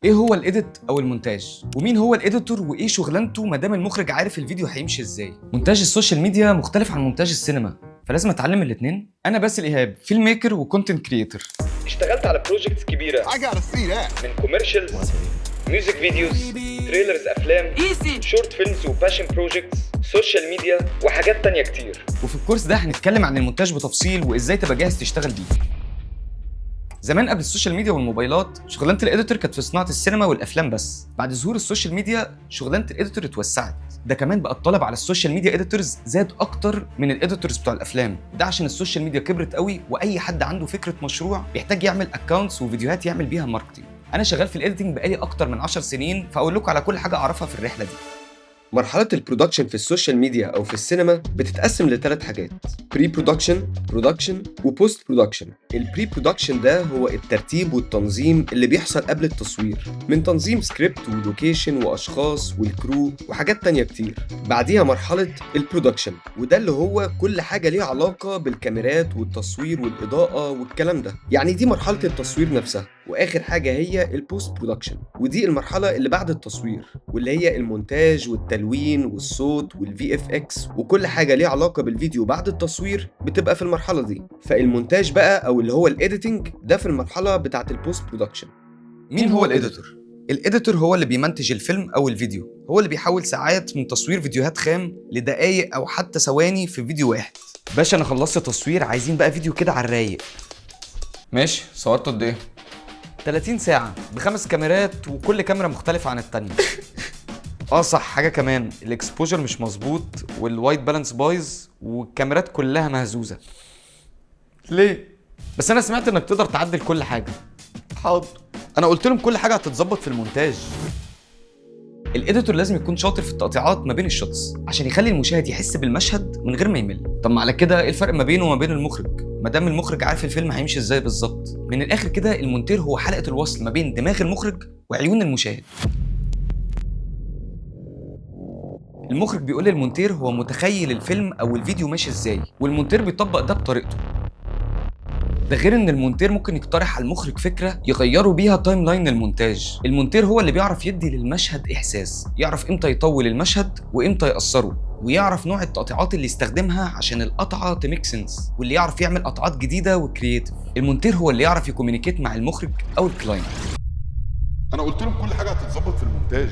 ايه هو ال edit او المونتاج؟ ومين هو ال editor؟ وايه شغلانته ما دام المخرج عارف الفيديو هيمشي ازاي؟ مونتاج ال social media مختلف عن مونتاج السينما، فلازم اتعلم الاثنين. انا باسل ايهاب، filmmaker و content creator. اشتغلت على projects كبيرة I gotta see that. من commercials، music videos، trailers افلام، short films و passion projects، social media وحاجات تانية كتير. وفي الكورس ده هنتكلم عن المونتاج بتفصيل وازاي تبقى جاهز تشتغل بيه. زمان قبل ال social media والموبايلات، شغلانة ال editor كانت في صناعة السينما والافلام بس. بعد ظهور ال social media شغلانة ال editor اتوسعت. ده كمان بقى الطلب على ال social media editors زاد اكتر من ال editors بتوع الافلام، ده عشان ال social media كبرت قوي، واي حد عنده فكرة مشروع بيحتاج يعمل accounts وفيديوهات يعمل بيها marketing. انا شغال في ال editing بقالي اكتر من 10 سنين، فاقول لكم على كل حاجة اعرفها في الرحلة دي. مرحلة ال production في ال social media أو في السينما بتتقسم لثلاث حاجات: pre-production، production و post production. ال pre-production ده هو الترتيب والتنظيم اللي بيحصل قبل التصوير، من تنظيم script و location وأشخاص وال crew وحاجات تانية كتير. بعديها مرحلة ال production، وده اللي هو كل حاجة ليها علاقة بالكاميرات والتصوير والإضاءة والكلام ده، يعني دي مرحلة التصوير نفسها. واخر حاجة هي ال post production، ودي المرحلة اللي بعد التصوير، واللي هي المونتاج والتلوين والصوت وال VFX وكل حاجة ليها علاقة بالفيديو بعد التصوير بتبقى في المرحلة دي. فالمونتاج بقى او اللي هو ال editing ده في المرحلة بتاعه ال post production. مين هو ال editor؟ ال editor هو اللي بيمنتج الفيلم او الفيديو، هو اللي بيحول ساعات من تصوير فيديوهات خام لدقايق او حتى ثواني في فيديو واحد. باشا، انا خلصت تصوير، عايزين بقى فيديو كده على الرايق. ماشي، صورت قد ايه؟ 30 ساعة بخمس كاميرات، وكل كاميرا مختلفة عن التانية. اه صح، حاجة كمان، ال exposure مش مظبوط وال white balance بايظ والكاميرات كلها مهزوزة. ليه؟ بس انا سمعت انك تقدر تعدل كل حاجة. حاضر، انا قلت لهم كل حاجة هتتظبط في المونتاج. ال editor لازم يكون شاطر في التقطيعات ما بين ال shots عشان يخلي المشاهد يحس بالمشهد من غير ما يمل. طب ما على كده ايه الفرق ما بينه وما بين المخرج، ما دام المخرج عارف الفيلم هيمشي ازاي بالظبط؟ من الاخر كده، المونتير هو حلقة الوصل ما بين دماغ المخرج وعيون المشاهد. المخرج بيقول للمونتير هو متخيل الفيلم او الفيديو ماشي ازاي، والمونتير بيطبق ده بطريقته. ده غير ان المونتير ممكن يقترح على المخرج فكرة يغيروا بيها timeline المونتاج. المونتير هو اللي بيعرف يدي للمشهد احساس، يعرف امتى يطول المشهد وامتى يقصره، ويعرف نوع التقطيعات اللي يستخدمها عشان القطعة ت make sense، واللي يعرف يعمل قطعات جديدة و creative. المونتير هو اللي يعرف ي communicate مع المخرج او ال client. انا قلت لهم كل حاجة هتتظبط في المونتاج.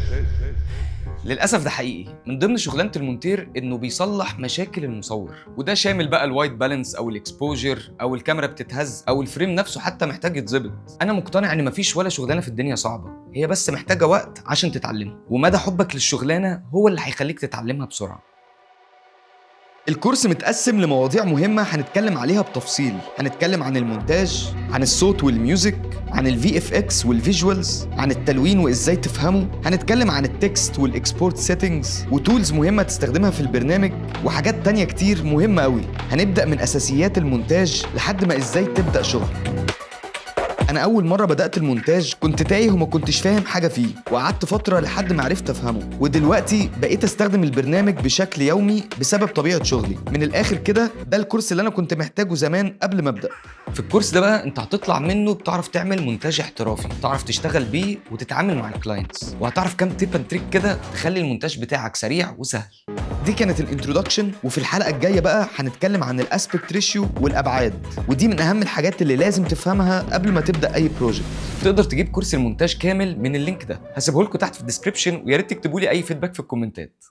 للاسف ده حقيقي، من ضمن شغلانة المونتير انه بيصلح مشاكل المصور، وده شامل بقى ال white balance او ال exposure او الكاميرا بتتهز او ال frame نفسه حتى محتاج يتظبط. انا مقتنع ان مفيش ولا شغلانة في الدنيا صعبه، هي بس محتاجه وقت عشان تتعلمها، ومدى حبك للشغلانه هو اللي هيخليك تتعلمها بسرعه. الكورس متقسم لمواضيع مهمة هنتكلم عليها بتفصيل. هنتكلم عن المونتاج، عن الصوت وال music، عن ال VFX وال visuals، عن التلوين وازاي تفهمه، هنتكلم عن ال text وال export settings و tools مهمة تستخدمها في البرنامج وحاجات تانية كتير مهمة قوي. هنبدأ من أساسيات المونتاج لحد ما ازاي تبدأ شغل. انا اول مرة بدات المونتاج كنت تايه وما كنتش فاهم حاجة فيه، وقعدت فترة لحد ما عرفت افهمه، ودلوقتي بقيت استخدم البرنامج بشكل يومي بسبب طبيعة شغلي. من الاخر كده، ده الكورس اللي انا كنت محتاجه زمان قبل ما ابدا. في الكورس ده بقى انت هتطلع منه بتعرف تعمل مونتاج احترافي، تعرف تشتغل بيه وتتعامل مع ال clients، وهتعرف كام tip and trick كده تخلي المونتاج بتاعك سريع وسهل. دي كانت ال introduction، وفي الحلقة الجاية بقى هنتكلم عن ال aspect ratio والابعاد، ودي من اهم الحاجات اللي لازم تفهمها قبل ما تبدا اي project. تقدر تجيب كورس المونتاج كامل من ال link ده، هسيبه لكم تحت في ال description، ويا ريت تكتبوا لي اي feedback في الكومنتات.